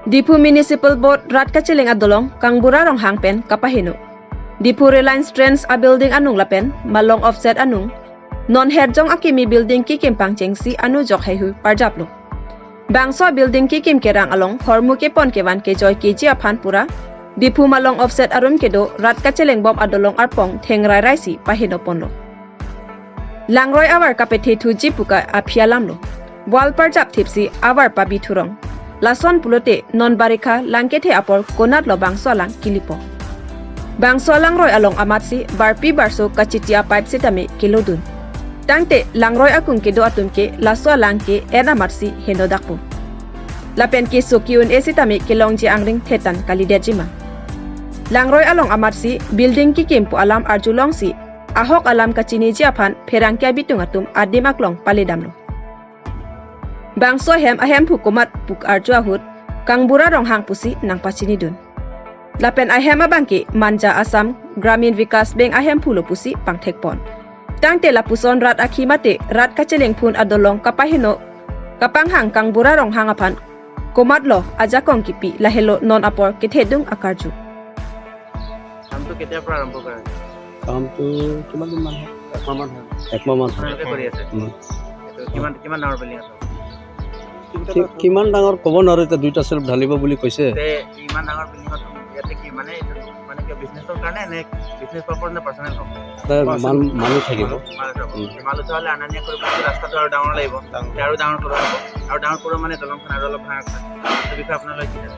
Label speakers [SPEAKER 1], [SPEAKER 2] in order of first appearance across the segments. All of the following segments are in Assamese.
[SPEAKER 1] Diphu Municipal Board rat kacheleng adolong Kangbura Ronghang pen kapahino. Diphu Reliance Trends a building anung lapen malong offset anung non herjong akimi building ki kimpang chengsi anu jok hehu parjaplo. Bangso building ki kim kerang along hormu ke pon kewan ke joy ke ji aphan pura Diphu malong offset arum kedo rat kacheleng bom adolong arpong thengrai raisi pahino ponlo. Langroi awar kapethe thu ji puka aphia lamlo. Wal parjap thipsi awar pabi thurong. Lason pulote non barikha langkethe apor konat lo bangso lang kilipo. Bangso langroi along amatsi barpi barso kachitia pipe sitame kilodun. Tangte langroi akung kedo atumke laso langke en amatsi hendo dakpo. Lapen ki sokiun esitame kelongji angring thetan kalidejima. Langroi along amatsi building ki kempu alam arjulong si ahok alam kachini jiaphan pherangkia bitung atum adim aklong palidamlo. Bangso hem ahem hukumat puk arju ahut Kangbura Ronghang pusi nang pachini dun. Lapen ahem abangki manja Assam Gramin Vikas Bank ahem phulo pusi pangthek pon. Tangte lapuson rat akhimate rat kacheleng phun adolong kapahino kapanghang Kangbura Ronghang aphan komatlo ajakong kipi lahelo non apor kethedung akarju.
[SPEAKER 2] কামটো কেতিয়াৰ পৰা আৰম্ভ কৰা হৈছে?
[SPEAKER 3] কামটো কিমান দিনমান হ'ল?
[SPEAKER 2] একমাহমান হ'ল।
[SPEAKER 3] একমাহমান হ'ল।
[SPEAKER 2] আপোনালোকে কৰি আছে? এইটো কিমান কিমান ডাঙৰ বিল্ডিং আছে?
[SPEAKER 3] কিমান ডাঙৰ ক'ব নোৱাৰো। এতিয়া দুইটা চেল্ফ ঢালিব বুলি কৈছে।
[SPEAKER 2] তে ইমান ডাঙৰ বিল্ডিঙত ইয়াতে কি মানে এইটো মানে কিয় বিজনেছৰ কাৰণে নে বিজনেছ পাৰপজ নে পাৰ্চনেল হ'ব?
[SPEAKER 3] তাতে মানুহ থাকিব।
[SPEAKER 2] মাল উঠাব। মাল উঠোৱা হ'লে অনা নিয়া কৰিব ৰাস্তাটো আৰু ডাঙৰ লাগিব। তে আৰু ডাঙৰ কৰা হ'ব, আৰু ডাঙৰ কৰা মানে দলংখন আৰু অলপ ভাঙা কথা। সেইটো বিষয়ে আপোনালোকে কি জানে?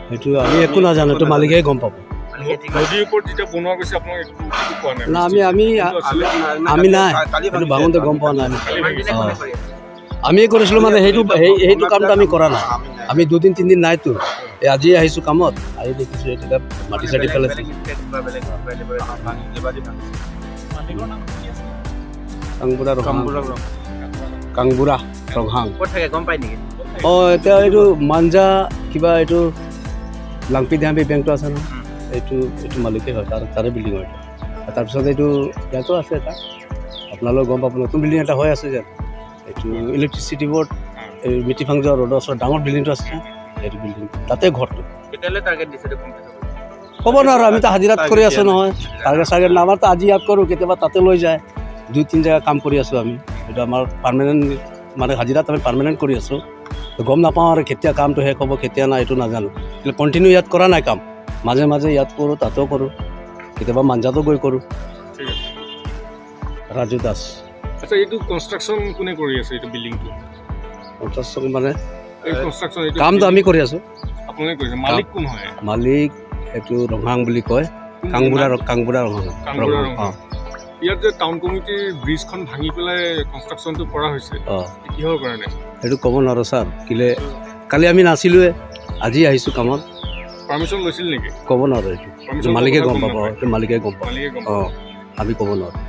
[SPEAKER 3] সেইটো আমি একো নাজানো, এইটো মালিকে গম পাব।
[SPEAKER 2] মালিকে যি কয়।
[SPEAKER 4] নদীৰ ওপৰত যেতিয়া বনোৱা গৈছে, আপোনাক একো একো কোৱা নাই?
[SPEAKER 3] না, আমি আমি
[SPEAKER 4] সেইটো আছিলে।
[SPEAKER 3] আমি নাই, সেইটো ভাঙোতে গম পোৱা নাই আমি।
[SPEAKER 4] কালি
[SPEAKER 2] ইমান দিনে
[SPEAKER 3] অ।
[SPEAKER 2] কোনে কৰি আছে?
[SPEAKER 3] আমিয়ে কৰিছিলোঁ। মানে সেইটো সেইটো কামটো আমি কৰা নাই। আমি দুদিন তিনিদিন নাইতো, এই আজি আহিছোঁ কামত, আহি দেখিছোঁ এতিয়া মাটি চাটি
[SPEAKER 2] বেলেগ
[SPEAKER 3] পেলাইছে।
[SPEAKER 2] বেলেগ ষ্টেট বা বেলেগ কিবা
[SPEAKER 3] কাংবুৰা ৰহাং, কাংবুৰা ৰংহাং।
[SPEAKER 2] ক'ত থাকে গম পাই নেকি?
[SPEAKER 3] অঁ, এতিয়া এইটো মাঞ্জা কিবা এইটো লাংপি দেহাম্পি বেংকটো আছে নহয়, এইটো মালিকেই হয়, তাৰে বিল্ডিং হয় এইটো। তাৰপিছত এইটো ইয়াতো আছে এটা, আপোনালোকে গম পাব, নতুন বিল্ডিং এটা হৈ আছে যে এইটো ইলেক্ট্ৰিচিটি বৰ্ড, এই মিটিফাং যোৱা ৰোডৰ ওচৰত ডাঙৰ বিল্ডিংটো আছে, সেইটো বিল্ডিং, তাতে ঘৰটো।
[SPEAKER 2] কেতিয়ালৈ টাৰ্গেট দিছে এইটো কমপ্লিট হ'ব?
[SPEAKER 3] ক'ব নোৱাৰোঁ, আমিতো হাজিৰাত কৰি আছোঁ নহয়। টাৰ্গেট চাৰ্গেট নাই। আমাৰতো আজি ইয়াত কৰোঁ, কেতিয়াবা তাতে লৈ যায়। দুই তিনি জেগা কাম কৰি আছোঁ আমি। এইটো আমাৰ পাৰ্মানেণ্ট, মানে হাজিৰাত আমি পাৰ্মানেণ্ট কৰি আছোঁ। তো গম নাপাওঁ আৰু কেতিয়া কামটো শেষ হ'ব, কেতিয়া নাই, এইটো নাজানো। কিন্তু কণ্টিনিউ ইয়াত কৰা নাই কাম, মাজে মাজে ইয়াত কৰোঁ, তাতেও কৰোঁ, কেতিয়াবা মাঞ্জাতো গৈ কৰোঁ।
[SPEAKER 4] ঠিক আছে।
[SPEAKER 3] ৰাজু দাস।
[SPEAKER 4] আচ্ছা, এইটো কনষ্ট্ৰাকশ্যন কোনে কৰি আছে এইটো বিল্ডিংটো?
[SPEAKER 3] কনষ্ট্ৰাকশ্যন মানে?
[SPEAKER 4] এই কনষ্ট্ৰাকশ্যন এইটো।
[SPEAKER 3] কামটো আমি কৰি আছোঁ।
[SPEAKER 4] আপোনালোকে কৰিছে, মালিক কোন হয়?
[SPEAKER 3] মালিক এইটো ৰংহাং বুলি কয়।
[SPEAKER 4] কোন?
[SPEAKER 3] কাংবুৰা, কাংবুৰা ৰংহাং।
[SPEAKER 4] কাংবুৰা
[SPEAKER 3] ৰংহাং।
[SPEAKER 4] ৰংহাং। ইয়াত যে টাউন কমিটিৰ ব্ৰিজখন ভাঙি পেলাই কনষ্ট্ৰাকশ্যনটো কৰা হৈছে,
[SPEAKER 3] অঁ।
[SPEAKER 4] কিহৰ কাৰণে?
[SPEAKER 3] সেইটো ক'ব নোৱাৰোঁ ছাৰ, কেলে কালি আমি নাছিলোঁৱে, আজি আহিছোঁ কামত।
[SPEAKER 4] পাৰ্মিশ্যন লৈছিল নেকি?
[SPEAKER 3] ক'ব নোৱাৰোঁ এইটো।
[SPEAKER 4] পাৰ্মিশ্যন
[SPEAKER 3] মালিকে গম পাব, এইটো মালিকে গম পাব।
[SPEAKER 4] মালিকে গম পাব।
[SPEAKER 3] অঁ, আমি ক'ব নোৱাৰোঁ।